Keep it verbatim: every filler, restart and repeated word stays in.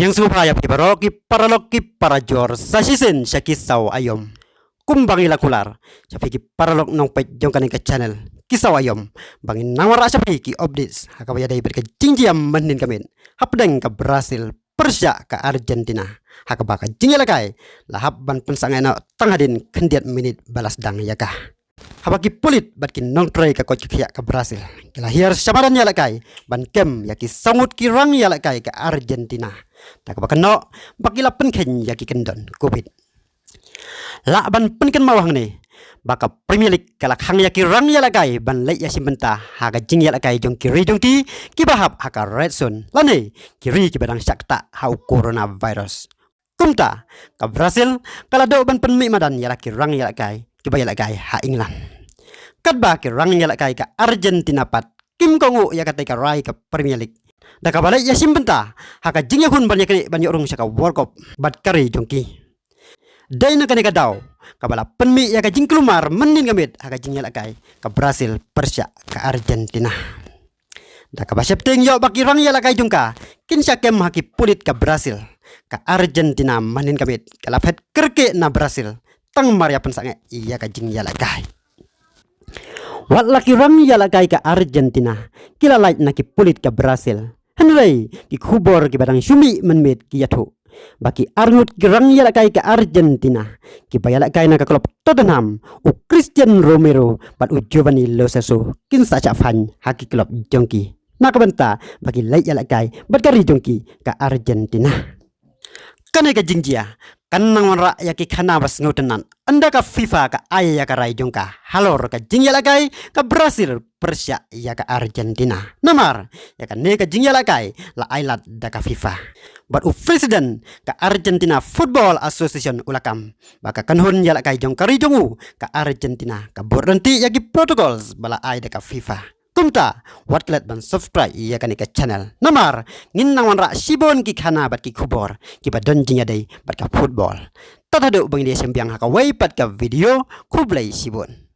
Ïeng sngewbha ïa phi baroh ki paralok ki parajor sa shisien sha Ki Saw Aïom. Kumba ngi la kular sha phi ki paralok nongpeit jong kane ka channel Ki Saw Aïom, ba ngin nang wanrah sha phi ki updates ha kaba ïadei bad ka jingjia mynhynnin ka miet hapdeng ka Brazil pyrshah ka Argentina, ha kaba ka jingïalehkai la hap ban pynsangeh noh tang hadien khyndiat minit ba la sdang ïa ka. Haba ki pulit bad ki nongtrei ka koit ka khiah ka Brazil ki la hiar sha madan ïalehkai ban kem ïa ki saw ngut ki rangïalehkai ka Argentina, da kaba kynnoh ba ki la pynkheiñ ïa ki kyndon covid. Lah ban pynkynmaw hangne ba ka Premier League ka la khang ïa ki rangïalehkai ban leit ïashim bynta ha ka jingïalehkai jong ki ri jong ki kiba hap ha ka red zone lane ki ri kiba dang shah ktah ha u coronavirus. Kumta ka Brazil ka la duh ban pynmih madan ïa la ki rangïalehkai kiba ïalehkai ha England. Katba ki rangïalehkai ka Argentina pat kim kohnguh ïa katei ka rai ka Premier League, da kaba leit ïashim bynta ha ka jingïakhun ban ïaknieh ban ïoh rung sha ka World Cup bad ka ri jong ki. Dei na kane ka daw kaba la pynmih ïa ka jingkulmar mynhynnin ka miet ha ka jingïalehkai ka Brazil pyrshah ka Argentina. Da kaba sheptieng ïoh ba ki rangïalehkai jong ka kin shah kem ha ki pulit ka Brazil, ka Argentina mynhynnin ka miet ka la phet kyrkieh na Brazil tang mar ïa pynsangeh ïa ka jingïalehkai. Wat la ki rangïalehkai ka Argentina ki la lait na ki pulit ka Brazil, hynrei ki khubor kiba dang shu mih mynmiet ki ïathuh ba ki arngut ki rangïalehkai ka Argentina kiba ïalehkai na ka klub Tottenham, u Christian Romero bad u Giovanni Lo Celso, kin sa shah phaiñ ha ki klub jong ki na ka bynta ba ki leit ïalehkai bad ka ri jong ki ka Argentina. Kane ka jingjia kan nang wanrah ïa ki khana ba sngewtynnat ynda ka FIFA ka ai ïa ka rai jong ka halor ka jingïalehkai ka Brazil pyrshah ïa ka Argentina. Namar ïa kane ka jingïalehkai la ai lad da ka FIFA bad u president ka Argentina Football Association u la kam ba ka kynhun ïalehkai jong ka ri jong u ka Argentina ka bud ryntih ïa ki protocols ba la ai da ka FIFA. Kumta wat klet ban subscribe ïa kane ka channel namar ngin nang wanrah shibun ki khana bad ki khubor kiba don jingïadei bad ka football. Tad haduh ba ngin ïashem biang ha kawei pat ka video, khublei shibun.